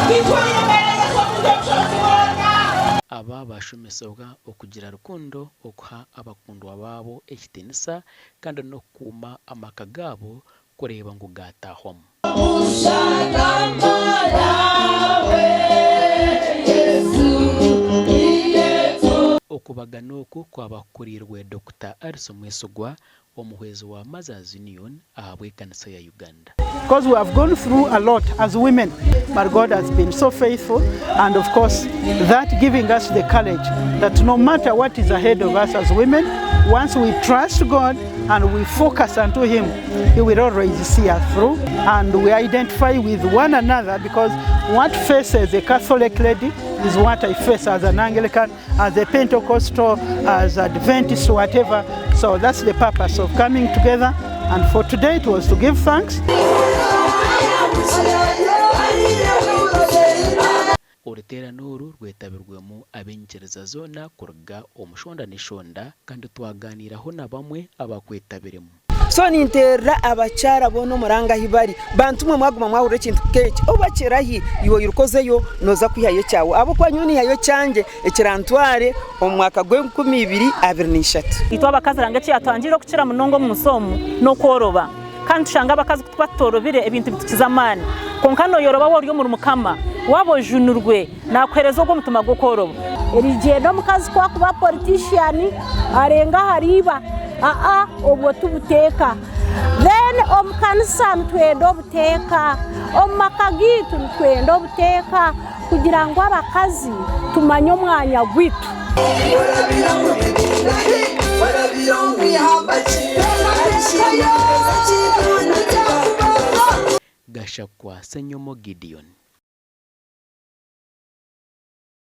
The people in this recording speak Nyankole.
Titweyemereza oburyo obushobozi bwona. Aba baashomesibwa okugira rukundo, okuha abakundwa baabo ekitiinisa kandi n'okukuuma amaka gaabo kureeba ngu gaataahwamu. Okubagana oku kwaba kukuriirwe Dokita Alice Mwesigwa, omuhwezi wa Mothers Union ahabw'ekanisa ya Uganda. Because we have gone through a lot as women but God has been so faithful and of course that giving us the courage that no matter what is ahead of us as women once we trust God and we focus unto him he will always see us through and we identify with one another because what faces a Catholic lady is what I face as an Anglican, as a Pentecostal, as Adventist, whatever. So that's the purpose of coming together. And for today it was to give thanks. Oruteerane oru rwetabirwemu ab'enyikiriza zoona kuruga omu shonda n'eshonda kandi twagaaniiraho na bamwe abakwetabiremu. So ninteerera abakyara boona omuranga ahi bari, bantu mwe mwaguma mwahurira ekintu nk'eki oba kirahi iwe oiruke ozeyo nooza kwihayo ekyawe ahabw'okuba nyowe niihayo ekyangye ekirantware omu mwaka gw'enkumi ibiri abiri na ishatu. Itwe abakazi Ruhanga eki yatuhangire okukira munonga omu nsi omu n'okworoba. Kandi nitushanga abakazi ku tukuba tutoorobire ebintu bitukiza amaani. Kwonka nooyoroba waaba ori omuri Mukama, waaba ojunirwe, naakuheereza ogwo omutima gw'okworoba. Erigyenda omukazi ku akuba politician arenga ahari iba aa obwo tibuteeka. Then omu kanisa nitwenda obuteeka, omu maka gaitu nitwenda obuteeka kugira ngu abakazi tumanye omwanya gwaitu. Gashakwa Ssenyomo Gideon.